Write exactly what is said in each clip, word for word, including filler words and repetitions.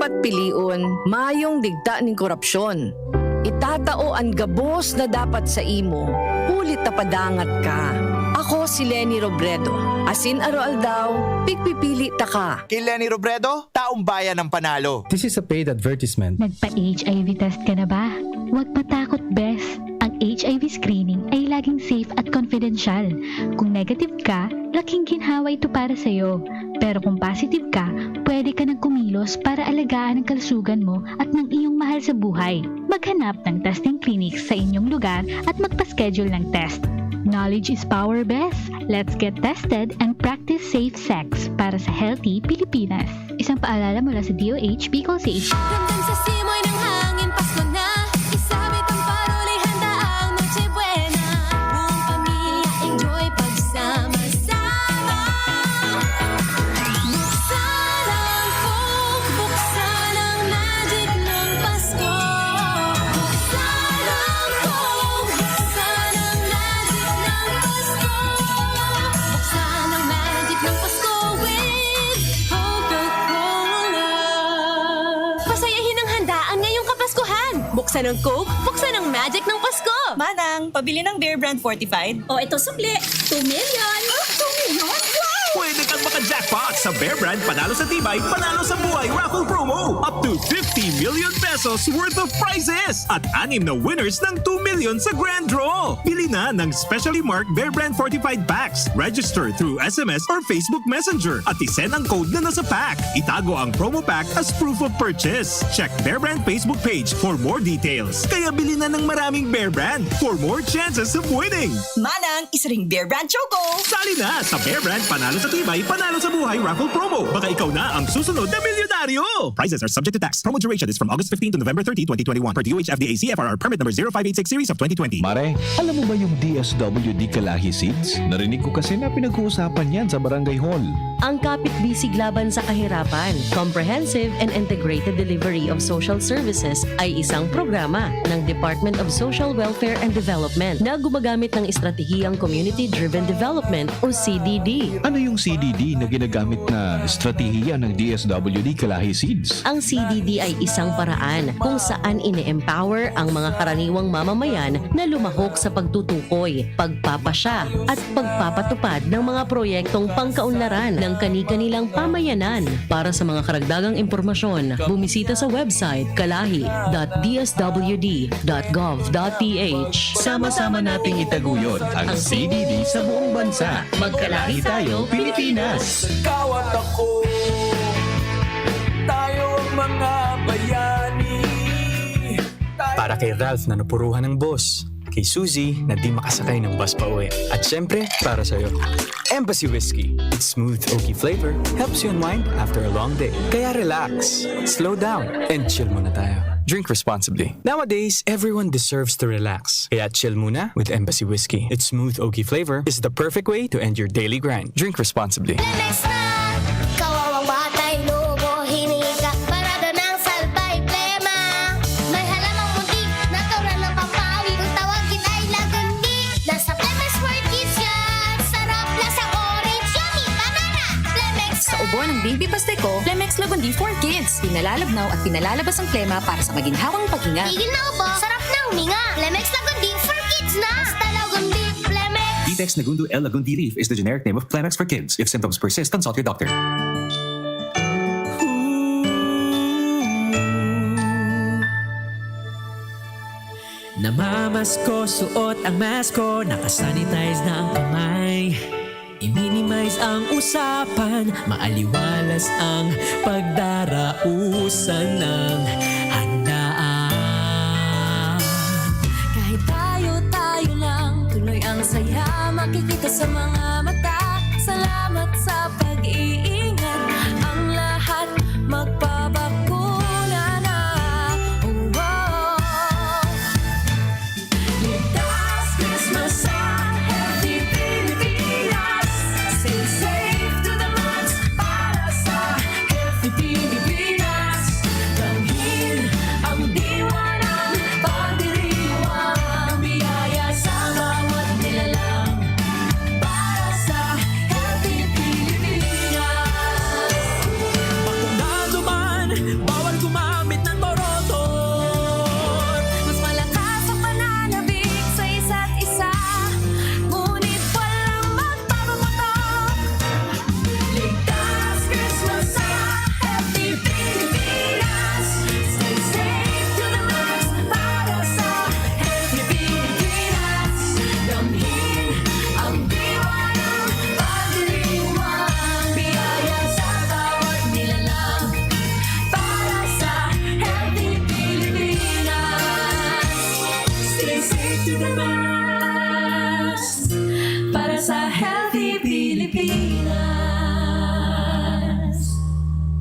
Dapat pilion mayong digta nin korupsyon. Itatao an gabos na dapat sa imo, huli ta padangat ka. Ako si Leni Robredo, asin aroaldaw, pigpipili taka. Kay Leni Robredo, taong bayan ang panalo. This is a paid advertisement. Nagpa-H I V test ka na ba? Huwag matakot, bes. Ang H I V screening ay laging safe at confidential. Kung negative ka, laking ginhawa ito para sa'yo. Pero kung positive ka, pwede ka nang kumilos para alagaan ang kalusugan mo at ng iyong mahal sa buhay. Maghanap ng testing clinic sa inyong lugar at magpa-schedule ng test. Knowledge is power, bes. Let's get tested and practice safe sex para sa healthy Pilipinas. Isang paalala mula sa D O H, Bicol C H. Ramdam sa simoy ng hangin, Pasko na. Isabit ang paroli, handa ang Noche Buena. Buong pamilya, enjoy pagsama-sama. Buksan ang Coke, buksan ang magic ng Pasko. Buksan ang Coke, buksan ang magic ng Pasko. Buksan ang magic ng Pasko with Coca-Cola. Pasayahin ang handaan ngayong Kapaskuhan. Buksan ang Coke, buksan ang magic ng Pasko. Manang, pabili ng Bear Brand Fortified. O, ito, sukli. Two million. Ah, two million? Wow! Pwede kang maka-jackpot sa Bear Brand Panalo sa Tibay, Panalo sa Buhay Raffle Promo. Up to fifty million pesos worth of prizes at anim na winners ng two million sa Grand Draw. Bili na ng specially marked Bear Brand Fortified Packs. Register through S M S or Facebook Messenger at isend ang code na nasa pack. Itago ang promo pack as proof of purchase. Check Bear Brand Facebook page for more details. Kaya bili na ng maraming Bear Brand for more chances of winning. Manang, isa ring Bear Brand Choco. Sali na sa Bear Brand Panalo sa Tibay, Panalo sa Buhay Raffle Promo. Baka ikaw na ang susunod na milyonaryo! Prizes are subject to tax. Promo duration is from August fifteen to November thirty, twenty twenty-one, per D O H F D A C F R R permit number zero five eight six series of twenty twenty. Mare, alam mo ba yung D S W D Kalahi Seeds? Narinig ko kasi na pinag-uusapan yan sa barangay hall. Ang Kapit Bisig Laban sa Kahirapan, Comprehensive and Integrated Delivery of Social Services ay isang programa ng Department of Social Welfare and Development na gumagamit ng estratehiyang Community-Driven Development o C D D. Ano yung C D D na ginagamit na estratehiya ng D S W D Kalahi Seeds? Ang C D D ay isang paraan kung saan ine-empower ang mga karaniwang mamamayan na lumahok sa pagtutukoy, pagpapasya, at pagpapatupad ng mga proyektong pangkaunlaran ng kani-kanilang pamayanan. Para sa mga karagdagang impormasyon, bumisita sa website kalahi dot D S W D dot gov dot P H. Sama-sama nating itaguyod ang C D D sa buong bansa. Magkalahi tayo, Pilipinas! Ikaw at ako, tayo ang mga bayani. Para kay Ralph na napuruhan ng boss, kay Suzy na di makasakay ng bus pauwi, at syempre, para sa'yo. Embassy Whiskey. Its smooth oaky flavor helps you unwind after a long day. Kaya relax, slow down, and chill muna tayo. Drink responsibly. Nowadays, everyone deserves to relax. Kaya chill muna with Embassy Whiskey. Its smooth oaky flavor is the perfect way to end your daily grind. Drink responsibly. Lemex na! Kawawang batay, lobo, hiningi ka. Parada ng salbay, plema. May halamang muntik, natural na pampawi. Kung tawagin ay lagundi. Nasa Plemex for Kids yan. Sarap, lasang orange, yummy, banana. Plemex. Sa ubo ng baby pasteco, Plemex Lagundi for Kids. Pinalalabnaw at pinalalabas ang plema para sa maginhawang paghinga. Tigil na ubo, sarap na huminga. Plemex Lagundi for Kids na. Basta Lagundi, Plemex. Vitex Nagundo L Lagundi Leaf is the generic name of Plemex for Kids. If symptoms persist, consult your doctor. Namamasko, suot ang mask ko, nakasanitize na ang kamay. I-minimize ang usapan, maaliwalas ang pagdarausan ng handaan. Kahit tayo-tayo lang, tuloy ang saya, makikita sa mga mata. Salamat sa pag-iingat, ang lahat magpabakuna na. Oh, oh. Ligtas, Christmas sa Healthy Pilipinas. Say safe to the max para sa Healthy Pilipinas. Dalhin ang diwa ng pagdiriwang biyaya sa bawat nilalang. Para sa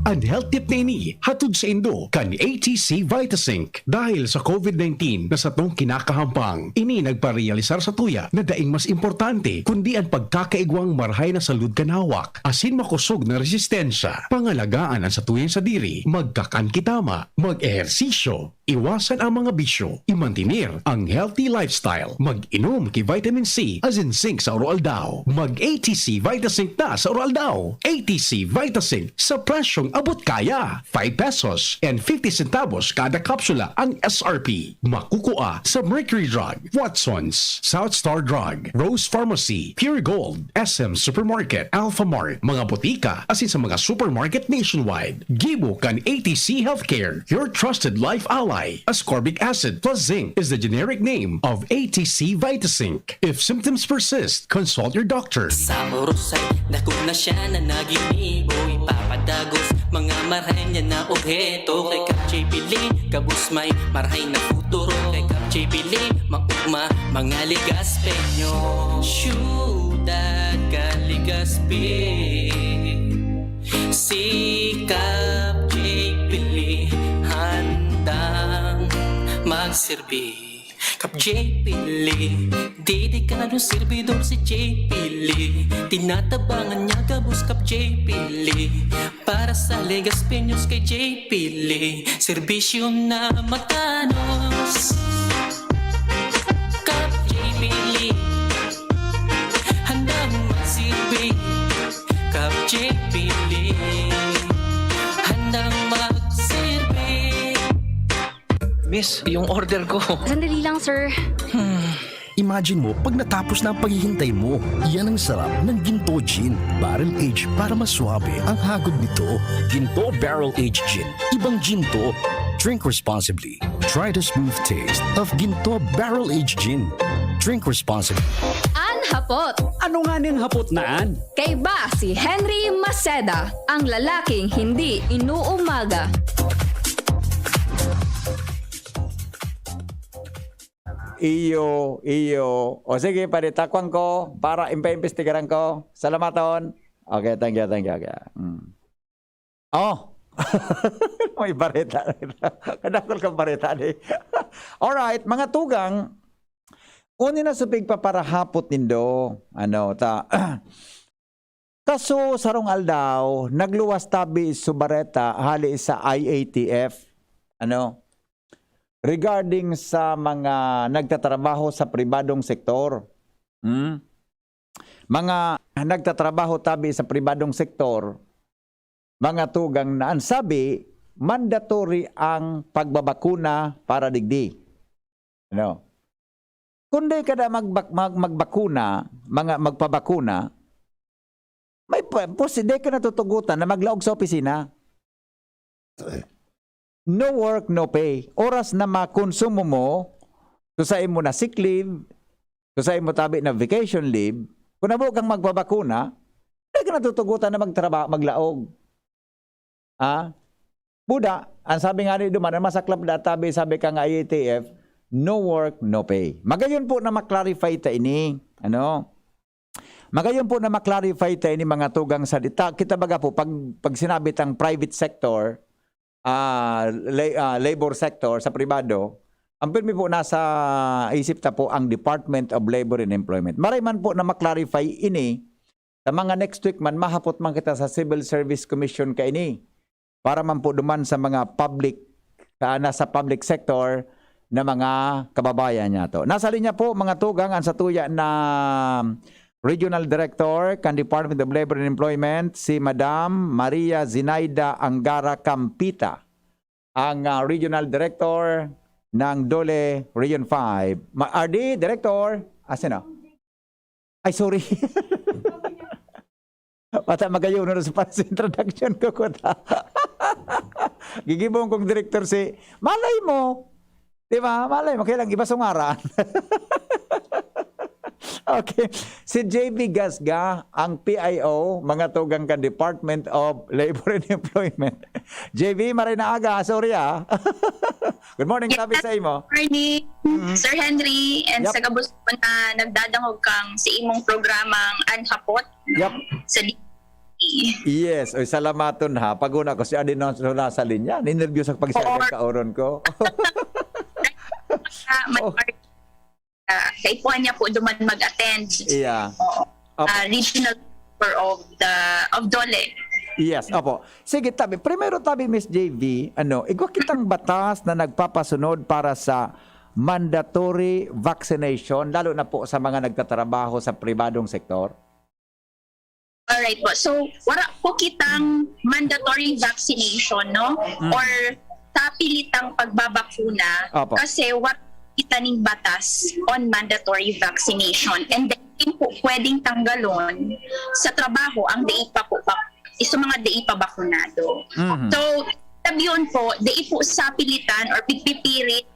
An health tip na ini hatod saindo kan A T C Vitazinc. Dahil sa COVID nineteen na satong kinakahampang, ini nagparealisar satuya na daing mas importante kundi an pagkakaigwang marahay na salud kan hawak asin makosog na resistensya. Pangalagaan an satuyang sadiri, magkakan ki tama, mag-ehersisyo, iwasan ang mga bisyo, imantener ang healthy lifestyle, mag-inom ki vitamin C asin zinc sa aroaldaw. Mag-A T C Vitazinc na sa aroaldaw. A T C Vitazinc sa presyong abot kaya, five pesos and fifty centavos kada kapsula ang S R P. Makukua sa Mercury Drug, Watsons, South Star Drug, Rose Pharmacy, Pure Gold, S M Supermarket, Alphamart, mga botika, asin sa mga supermarket nationwide. Gibo kan A T C Healthcare, your trusted life ally. Ascorbic acid plus zinc is the generic name of A T C Vitazinc. If symptoms persist, consult your doctor. Sa oros ay dako na siya na naginibo, ipapadagos mga marahay niya na obheto. Kay Kap J P Lee, gabos may marahay na futuro. Kay Kap J P Lee, maugma, mga ligas penyo. Syudad kan Legazpi, si Kap J P Lee handang magserbi. Kap J P Lee, dedikadong serbidor si J P Lee. Tinatabangan niya gabos Kap J P Lee. Para sa Legazpeños kay J P Lee, serbisyo na matanos. Kap J P Lee, handang magserbi. Kap J P Lee, handang magserbi. Miss, yung order ko. Sandali lang, sir. Imagine mo, pag natapos na ang paghihintay mo, yan ang sarap ng Ginto Gin. Barrel age para mas suabe ang hagod nito. Ginto Barrel Age Gin. Ibang Ginto. Drink responsibly. Try the smooth taste of Ginto Barrel Age Gin. Drink responsibly. An hapot. Ano nga ning hapot na an? Kaiba si Henry Maceda, ang lalaking hindi inuumaga. Iyo, iyo. O sige, pare, takwang ko para impaimbestigaran ko. Salamaton. Okay, thank you, thank you. Okay. Mm. Oh! May bareta. Kadakol kang bareta di. Alright, mga tugang, uni na sa pigpaparahapot nindo, ano, ta, kaso sarong aldaw, nagluwas tabi su bareta hali sa I A T F, ano, regarding sa mga nagtatrabaho sa pribadong sektor. Hmm? Mga nagtatrabaho tabi sa pribadong sektor, mga tugang na an sabi, mandatory ang pagbabakuna para digdi. Ano? Kung di ka na magbak- mag- magbakuna, mga magpabakuna, may pa- pos- di ka natutugutan na maglaog sa opisina. No work, no pay. Oras na makonsumo mo, so sa imo na sick leave, so sa imo tabi na vacation leave, kung nabo kang magpabakuna, di ka natutugutan na magtrabaho, maglaog. Ha? Buda, ang sabi nga ni Duman, ang masaklap da tabi, sabi ka nga I A T F, no work, no pay. Magayon po na maklarify ta ini. Ano? Magayon po na maklarify ta ini mga tugang sa dita. Kita baga po, pag, pag sinabi tang private sector, ah, la- ah, labor sector sa pribado, ang pirmi po nasa isip ta po ang Department of Labor and Employment. Maray man po na maklarify ini, sa mga next week man, mahapot man kita sa Civil Service Commission kaini. Para man po duman sa mga public, sa, nasa public sector na mga kababayan niya to. Nasa linya po, mga tugang, ang satuya na Regional Director kan Department of Labor and Employment, si Madam Maria Zinaida Angara Campita, ang ah, Regional Director ng DOLE Region five. Ma- R D, Director, asin na? Ay, sorry. Bata magayon na sa pass introduction ko, kuta. Gigibong kong director si, malay mo, di ba? Malay mo, kailang iba sungaran. Okay. Si J B Gasga, ang P I O, mga tugang kan Department of Labor and Employment. J B, maray na aga. Sorry ah. Good morning, sabi sa imo. Morning, Sir Henry, and Yep. Sa gabos po na nagdadangog kang sa imong programang Anhapot Yep. sa D T Yes, oy, salamaton ha. Pag una ko, si Adi na nasa linya. Ninervyos ako pag siya Oo. Kauron ko. Ah, may Oh. part, ah, kaipuhan niya po duman mag-attend. Yeah. Oo. Opo. Ah, regional director of the of DOLE. Yes, opo. Sige, tabi. Primero, tabi, Miss J V, ano, igwa kitang batas na nagpapasunod para sa mandatory vaccination, lalo na po sa mga nagtatrabaho sa pribadong sektor? Alright po. So, wala po kitang mandatory vaccination, no? Mm. Or sapilitang pagbabakuna Opo. kasi wala kita ning batas on mandatory vaccination. And then, hindi po pwedeng tanggalon sa trabaho ang dai pa po, pa, sa mga dai pa bakunado. Mhm. So, sabiyon po, dai po sapilitan or pigpipirit,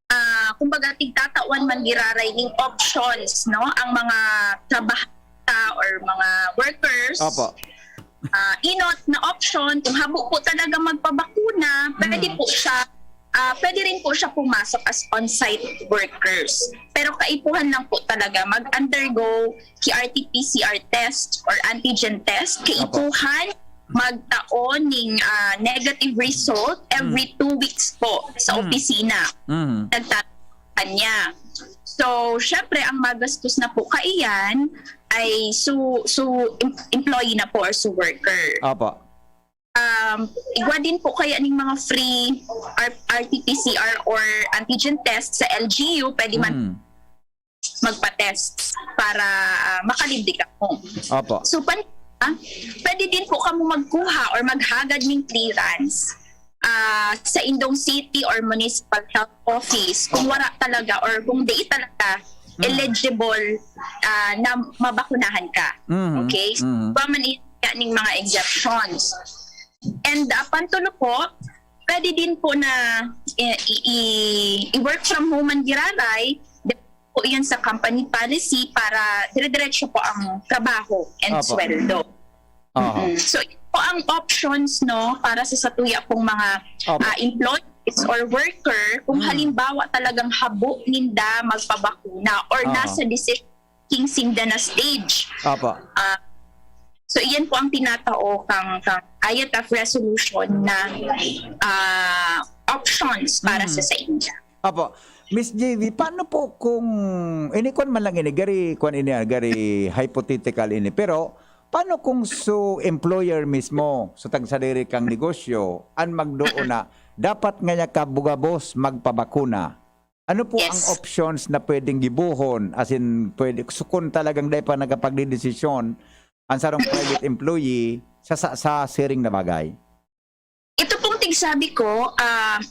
ah, kumbaga, tigtatawan man giraray ning options, no? Ang mga trabahador or mga workers, Opo. ah, inot na option, kung habo po talaga magpabakuna, pwede Mm. po siya, ah, pwede rin po siya pumasok as on-site workers. Pero kaipuhan lang po talaga mag-undergo K R T P C R test or antigen test. Kaipuhan magtao ning, ah, negative result every two weeks po sa Mm. opisina. Mhm. Nagtatapos niya. So, syempre, ang magastos na po kaiyan ay su, su em- employee na po or su worker. Opo. Um, igwa din po kaya ning mga free R- R T P C R or antigen test sa L G U, pwede man Mm. magpa-test para, ah, makalibre ka po. Opo. So, pan, ah, pwede din po kamo magkuha or maghagad ng clearance, ah, sa indong city or municipal health office kung wala talaga or kung di talaga Mm. eligible, ah, na mabakunahan ka. Mhm. Okay? Mhm. Pa man i- ning mga exemptions. And, ah, pantulo po, pwede din po na i- i- i- i-work from home man giraray, po yan sa company policy para dire-diretso po ang trabaho and Opo. sweldo. Aha. Mm. So, ito po ang options, no, para sa satuya pong mga, Opo. ah, employees or worker kung Mm. halimbawa talagang habo ninda magpabakuna or Aha. nasa decision making sinda na stage. Opo. Ah, so, iyan po ang tinatao kang, kang IATF resolution na, ah, options para Mm. sa sa inyo. Opo. Miss J V, paano po kung, ini kwan man lang ini, gari, kwan ini, ah, gari hypothetical ini, pero paano kung su employer mismo, su tagsadiri kang negosyo, an magduon na dapat ngaya ka bugabos magpabakuna? Ano po Yes. ang options na pwedeng gibohon? As in, pwede, so kung talagang dai pa nakapagdedesisyon ang sarong private employee sa, sa, sa siring na bagay? Ito pong tigsabi ko, ah,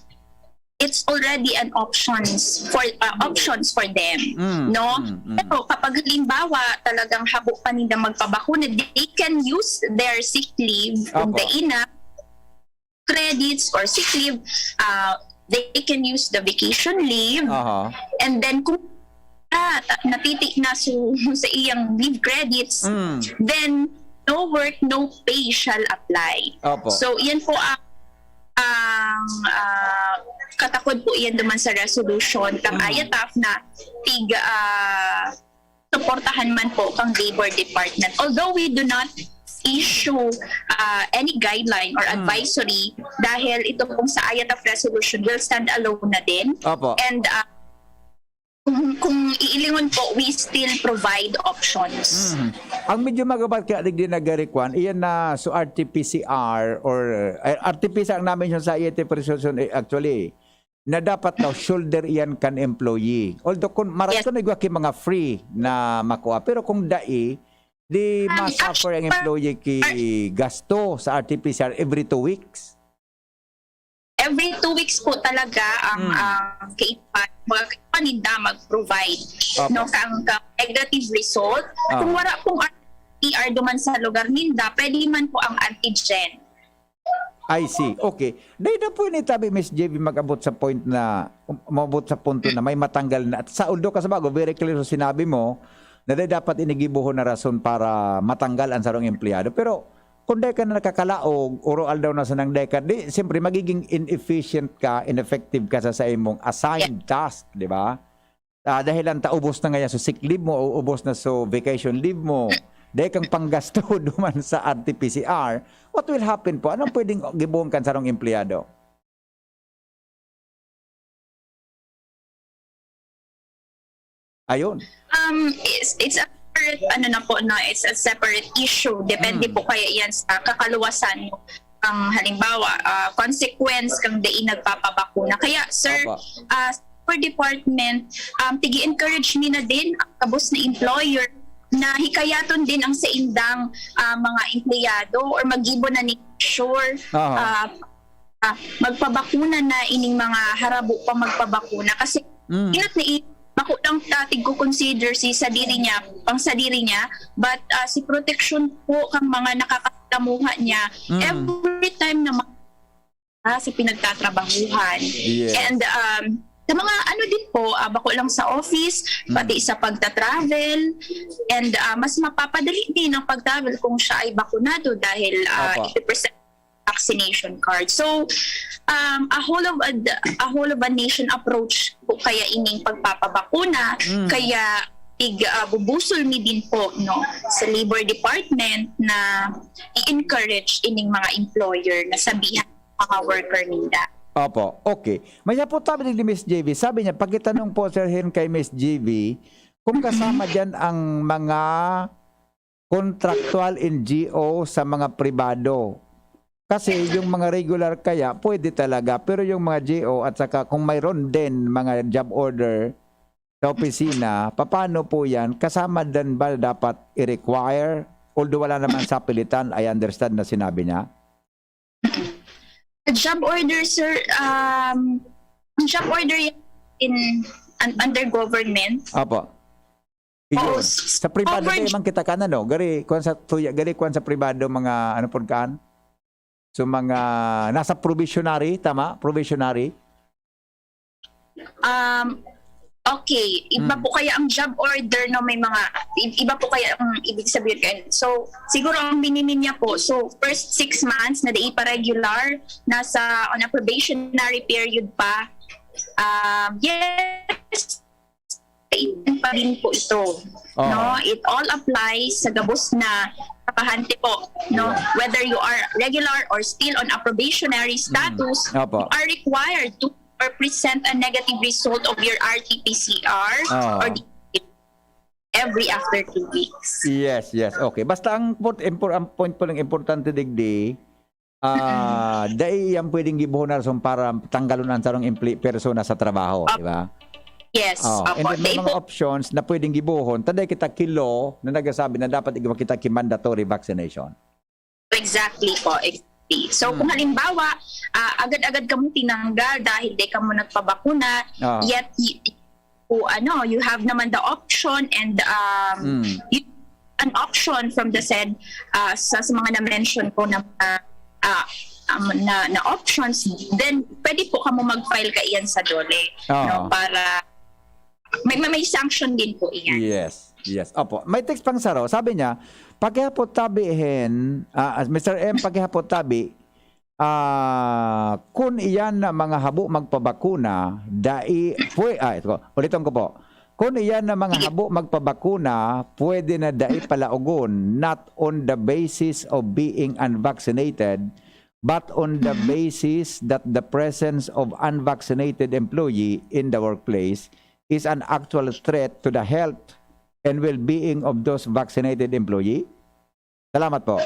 it's already an options for, ah, options for them, Mm, no? mm, mm. Pero kapag halimbawa talagang habo pa ninda magpabakuna, they can use their sick leave kung Opo. dai na credits or sick leave, ah, they can use the vacation leave. Aha. And then kung ah, ta- natiti na su, sa iyang leave credits, Mm. then no work, no pay shall apply. Opo. So, iyan po ang, ang ah, katakod po iyan duman sa resolution kang Mm. IATF na tig ah, suportahan man po kang Labor Department. Although we do not issue ah, any guideline or Mm. advisory dahil ito pong sa IATF resolution will stand alone na din. Opo. And ah, kung, kung iilingon po, we still provide options. Mm. Ang medyo magabat kaya digdi nagari kwan, iyan na so R T P C R or eh, R T P C R ang namin siya sa I A T presumption eh, actually na dapat daw shoulder iyan kan employee. Although kung marat Yes. ko na igwa ki mga free na makuha, pero kung dai, di Um, ma-suffer ang actually, employee ki gasto sa R T P C R every two weeks. Every two weeks po talaga ang Mm. ang kaipan, mga kaipan ninda mag-provide Opo. no kang, kang negative result. Ah. Kung wala pong R T P C R duman sa lugar ninda, pwede man po ang antigen. I see. Okay. Dahil na po ni tabi, Miss J V, mag-abot sa point na, um, umabot sa punto na may matanggal na. At sa although ka sa bago, very clear sa sinabi mo, na dahil dapat inigibuhon na rason para matanggal ang sarong empleyado. Pero kung dahil ka na nakakalaog, uro aldaw na sanang dahil ka, di, siyempre, magiging inefficient ka, ineffective ka sa, sa imong assigned task, di ba? Ah, dahil ang taubos na ngayon so sick leave mo o ubos na so vacation leave mo. dai kang panggasto duman sa R T P C R, what will happen po? Anong pwedeng gibohon kan sarong empleyado? Ayun. Um, it's, it's a separate, ano na po, no? It's a separate issue. Depende Mm. po kaya yan sa kakaluwasan mo. Ang halimbawa, ah, consequence kang dai nagpapabakuna. Kaya, sir, Opo. ah, for department, um, tigi-encourage mi na din ang kabos na employer na hikayaton din ang saindang, ah, mga empleyado or magibo na ni sure Aha. ah, ah, magpabakuna na ining mga harabo pa magpabakuna. Kasi Mm. inot na i-, bako lang tatig ko consider si sadiri niya, pang sadiri niya, but ah, si protection po kang mga nakakatamuha niya, Mm. every time na ma- ah, sa pinagtatrabahuhan. Yes. And um, sa mga ano din po, ah, bako lang sa office, Mm. pati sa pagta-travel, and ah, mas mapapadali din ang pag-travel kung siya ay bakunado dahil ah, Opo. ipipresent vaccination card. So, um, a whole of a, a whole of a nation approach po kaya ining pagpapabakuna, Mm. kaya tig ah, bubusol mi din po, no, sa Labor Department na i-encourage ining mga employer na sabihan mga worker ninda. Opo, okay. May hapot tabi ni Miss J V. Sabi niya, pakitanong po, Sir Hen, kay Miss J V, kung kasama dyan ang mga contractual N G O sa mga pribado. Kasi yung mga regular kaya, pwede talaga. Pero yung mga G O at saka kung mayroon din mga job order sa opisina, paano po yan? Kasama din ba dapat i-require? Although wala naman sa pilitan, I understand na sinabi niya. Job order, sir, um, ang job order yan in un- under government. Apo. Iyon. Oo, s- Sa pribado, covered. Gari man kita kan ano, gari kuwan sa tuya, gari kuwan sa pribado, mga ano pod kaan? So mga nasa probationary, tama? Probationary? Um, okay, iba Mm. po kaya ang job order, no, may mga i- iba po kaya ang ibig sabihin kayo. So, siguro ang minimin niya po, so first six months na dai pa regular, nasa on a probationary period pa. Um, yes, pa din po ito. Oo. No, it all applies sa gabos na trabahante po, no, Yeah. whether you are regular or still on a probationary status, Opo. you are required to or present a negative result of your R T P C R Oo. or every after two weeks. Yes, yes. Okay. Basta ang put- impor- ang point po ng importante digdi, ah, dai yan pwedeng gibuhon na rason para tanggalon ang sarong empli- persona sa trabaho, Opo. di ba? Yes, Oh, opo. and then may Dai mga po, options na pwedeng gibuhon. Taday kita kilo na nagasabi na dapat igwa kita ki mandatory vaccination. Exactly po, exactly. So, Hmm. kung halimbawa, ah, agad-agad kamo tinanggal dahil di kamo nagpabakuna, Ah. yet y- po, ano, you have naman the option and um, Mm. you, an option from the said, ah, sa, sa mga na-mention ko na mga, ah, um, na, na options, then pwede po kamo mag-file kaiyan sa DOLE, Ah. no, para may, may, may sanction din po iyan. Yes, yes. Opo. May text pang saro. Sabi niya, pakihapot tabi hen, ah, Mister M, pakihapot tabi, ah, kun iyan na mga habo magpabakuna, dai, pwe, ah, ito, ulitin ko po. Kun iyan na mga habo magpabakuna, pwede na dai palaogon, not on the basis of being unvaccinated, but on the basis that the presence of unvaccinated employee in the workplace is an actual threat to the health and well-being of those vaccinated employee? Salamat po.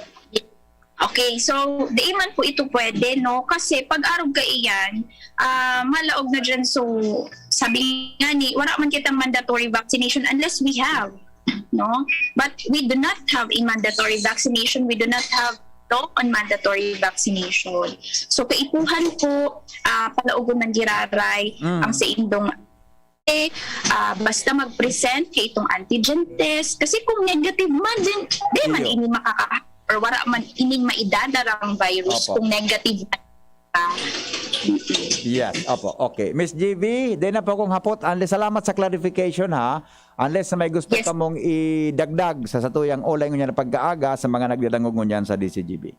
Okay, so di man po ito pwede, no? Kasi pag arog ka iyan, ah, malaog na dyan. So, sabi nga ni, wala man kitang mandatory vaccination unless we have, no? But we do not have a mandatory vaccination. We do not have law on mandatory vaccination. So, kaipuhan po, ah, palaogon man giraray Mm. ang sa indong eh, ah, basta mag-present kay itong antigen test. Kasi kung negative man, din, di man Iyo. ini makaka- or wala man ining maidadarang virus Opo. kung negative man. Ah, Yes, opo. Okay. Miss G V, di na po akong hapot. Unless, salamat sa clarification, ha. Unless na may gusto Yes. kamong idagdag sa satuyang Olay Ngunyan na Pagkaaga sa mga nagdadangog ngunyan sa D C G B.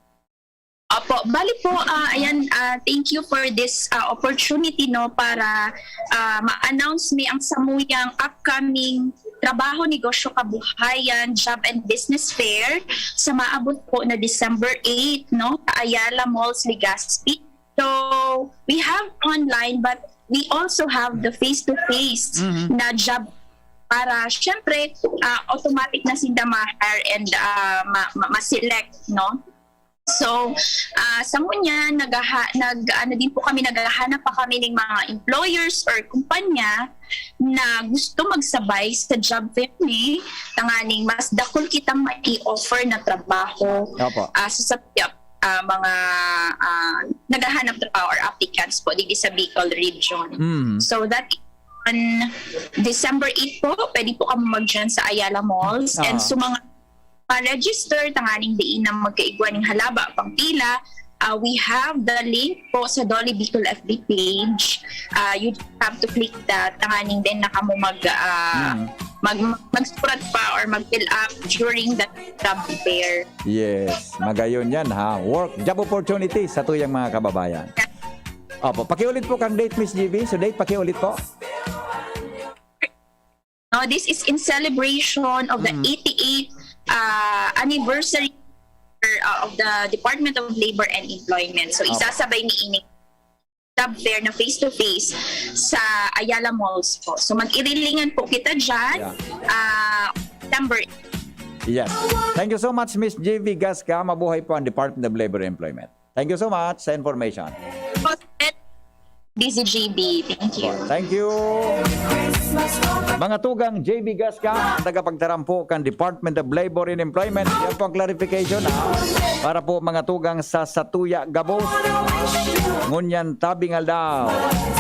Opo, bali po, ah, ayan, ah, thank you for this ah, opportunity, no, para ah, ma-announce mi ang samuyang upcoming Trabaho, Negosyo, Kabuhayan Job and Business Fair sa maabot po na December eight, no, sa Ayala Malls, Legazpi. So, we have online, but we also have the face-to-face Mhm. na job para, syempre, ah, automatic na sinda ma-hire and ah, ma- ma- ma-select, no? So, ah, sa ngunyan, naghaha- nag, ano din po kami, naghahanap pa kami ng mga employers or kumpanya na gusto magsabay sa job fair ni, tanganing mas dakul kitang mai-offer na trabaho. Opo. Ah, so sa ah, mga ah, naghahanap trabaho or applicants po dito sa Bicol region. Mm. So that is on December eight po, pwede po kamo mag-join sa Ayala Malls. And Ah. so mga pa-register, tanganing diin na magkaigwa ning halaba, pangpila, ah, we have the link po sa Dolly Bicol F B page. Ah, you just have to click that, tanganing din na kamo mag, ah, Mm. mag, magsurat pa or mag-fill up during the job fair. Yes, magayon yan ha. Work, job opportunity sa tuyang mga kababayan. Opo, pakiulit po kang date, Miss G B. So date, pakiulit po. No, this is in celebration of the Mm. eighty-eighth uh, anniversary uh, of the Department of Labor and Employment. So, Opo. Isasabay ni ini job fair na face-to-face sa Ayala Malls po. So, mag-irilingan po kita dyan. Yeah. Uh, September Yes. Thank you so much, Miss G V Gasca. Mabuhay po ang Department of Labor and Employment. Thank you so much sa information. D Z G B. Thank you. Thank you. Mga tugang, J B Gasca, ang tagapagtaram po kan Department of Labor and Employment. Yan po ang clarification, ha? Para po mga tugang sa satuya gabos. Ngunyan tabing aldaw.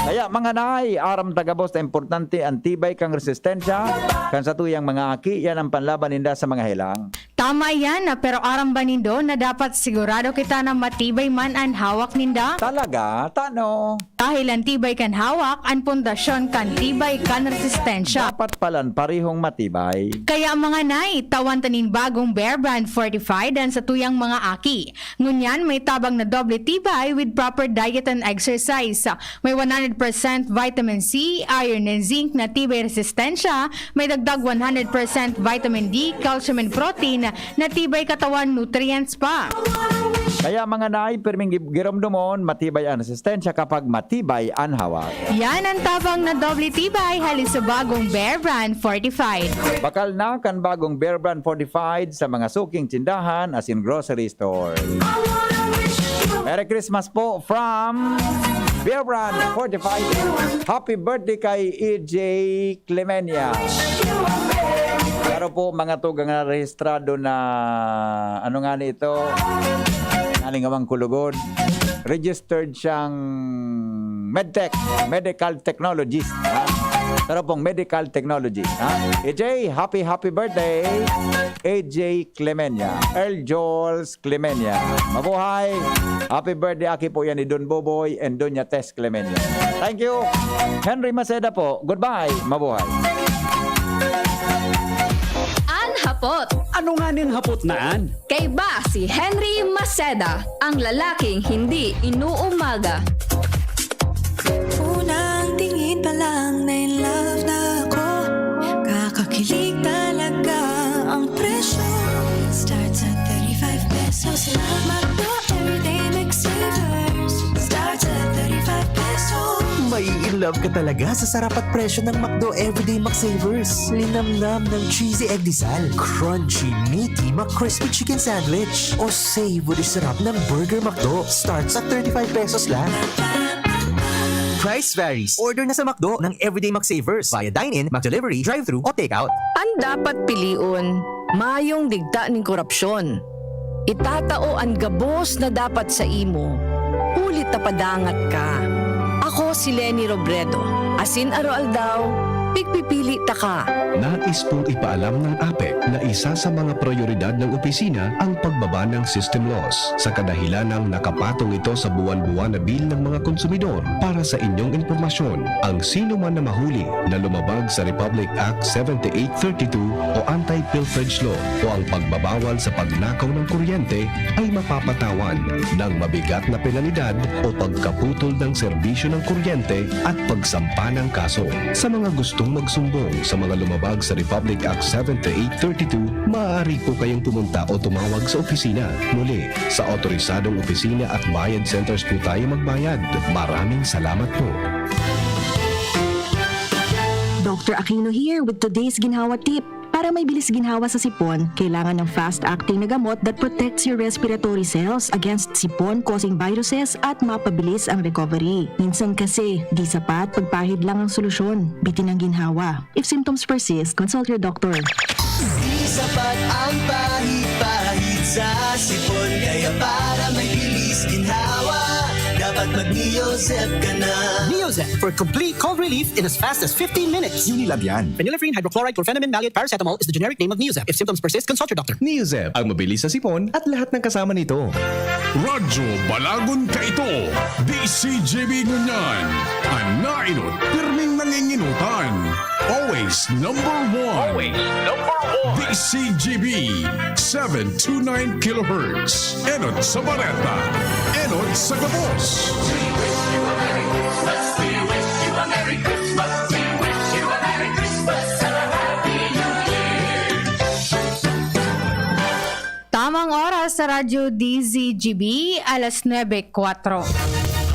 Kaya mga nay, aram ta gabos na importante ang tibay kan resistensya kan satuyang mga aki. Yan ang panlaban ninda sa mga helang. Tama yan, pero aram ba nindo na dapat sigurado kita na matibay man an hawak ninda? Talaga? Tano? Dahil ang tibay kan hawak, ang pundasyon kan tibay kan resistensya. Dapat palan parihong matibay. Kaya mga nay, tawan ta nin bagong Bear Brand Fortified an satuyang mga aki. Ngunyan, may tabang na doble tibay with proper diet and exercise. May one hundred percent vitamin C, iron and zinc na tibay resistensya, may dagdag one hundred percent vitamin D, calcium and protein na tibay katawan nutrients pa. Kaya mga nay, pirming gi- giromdomon, matibay ang resistensya kapag matibay ang hawak. Yan ang tabang na doble tibay hali sa bagong Bear Brand Fortified. Bakal na kan bagong Bear Brand Fortified sa mga suking tindahan asin grocery store. Merry Christmas po from Bear Brand Fortified. Happy birthday kay E J Clemenia. Pero po, mga tugang na rehistrado na, ano nga ni ito? Aning awang kulugod. Registered siyang medtech, medical technologist. Ha? Pero pong medical technologist. Ha? E J, happy, happy birthday. E J Clemenia. Earl Joels Clemenia. Mabuhay. Happy birthday, aki po yan ni Don Boboy and Doña Tess Clemenia. Thank you. Henry Maceda po. Goodbye. Mabuhay. An hapot. Ano nga ning hapot na an? Kaiba si Henry Maceda, ang lalaking hindi inuumaga. Unang tingin pa lang na in love na ako. Kakakilig talaga ang presyo. Starts at thirty-five pesos lang. McDo Everyday McSavers. Starts at thirty-five pesos. Mai-in love ka talaga sa sarap at presyo ng McDo Everyday McSavers. Linamnam ng cheesy egg disal, crunchy, meaty, McCrispy chicken sandwich, o savory sarap ng Burger McDo. Starts at thirty-five pesos lang. Price varies. Order na sa McDo ng Everyday McSavers via dine-in, McDelivery, drive-thru, o takeout. An dapat pilion, mayong digta nin korupsyon. Itatao an gabos na dapat sa imo, huli ta padangat ka. Ako si Leni Robredo, asin aroaldaw, pigpipili ta ka. Nais pong ipaalam ng APEC na isa sa mga prioridad ng opisina ang pagbaba ng system loss, sa kadahilanang nakapatong ito sa buwan-buwan na bill ng mga konsumidor. Para sa inyong impormasyon, ang sino man na mahuli na lumabag sa Republic Act seventy-eight thirty-two o Anti-Pilferage Law o ang pagbabawal sa pagnakaw ng kuryente ay mapapatawan ng mabigat na penalidad o pagkaputol ng serbisyo ng kuryente at pagsampa ng kaso. Sa mga gusto Kung magsumbong sa mga lumabag sa Republic Act seven three eight thirty-two, maaari po kayong pumunta o tumawag sa opisina. Muli, sa otorisadong opisina at bayad centers po tayo magbayad. Maraming salamat po. Doctor Aquino here with today's ginhawa tip. Para may bilis ginhawa sa sipon, kailangan ng fast-acting na gamot that protects your respiratory cells against sipon-causing viruses at mapabilis ang recovery. Minsan kasi, di sapat pagpahid lang ang solusyon. Bitin ang ginhawa. If symptoms persist, consult your doctor. Di sapat ang pahid-pahid sa sipon. Kaya para may bilis ginhawa, dapat mag-Neozep ka na. Neozep for complete cold relief in as fast as fifteen minutes. Unilab yan. Phenylephrine hydrochloride chlorphenamine maleate paracetamol is the generic name of Neozep. If symptoms persist, consult your doctor. Neozep, ang mabilis sa sipon at lahat ng kasama nito. Radyo Balagon Kaito, D C G B ngunyan, an nainot pirming nanginginutan. Always number one. Always number one. D C G B, seven two nine kilohertz. Enot sa bareta. Enot sa gabos. Tamang oras sa Radyo D Z G B, alas nuebe kwatro.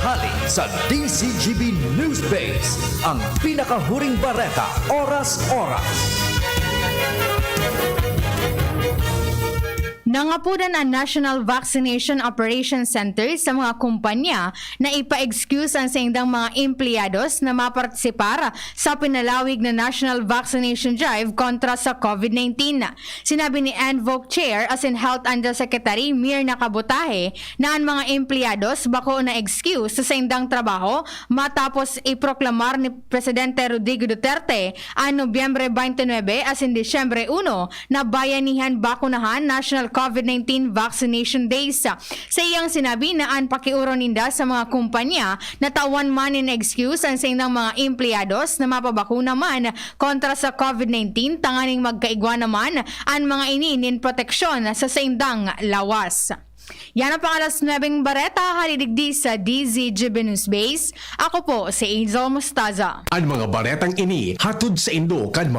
Hali sa D Z G B News Base, ang pinakahuring bareta, oras-oras. Nangapudan ang National Vaccination Operation Center sa mga kumpanya na ipa-excuse ang saindang mga empleyados na mapartisipar sa pinalawig na National Vaccination Drive kontra sa COVID nineteen. Sinabi ni Envoke Chair asin Health Undersecretary Mirna Kabutahe na an mga empleyados bako na excuse sa saindang trabaho matapos iproklamar ni Presidente Rodrigo Duterte an Nobyembre twenty-nine asin Disyembre uno na Bayanihan Bakunahan National COVID nineteen Vaccination Days. Sa iyang sinabi na an pakioro ninda sa mga kumpanya na tawan man nin excuse an saindang mga empleyados na mapabakuna man kontra sa COVID nineteen tanganing magkaigwa naman an mga ini nin proteksyon sa saindang lawas. Yan ang pang alas nuebeng bareta, hali digdi sa D Z G B News Base. Ako po si Angel Mostaza. An mga baretang ini hatod saindo kan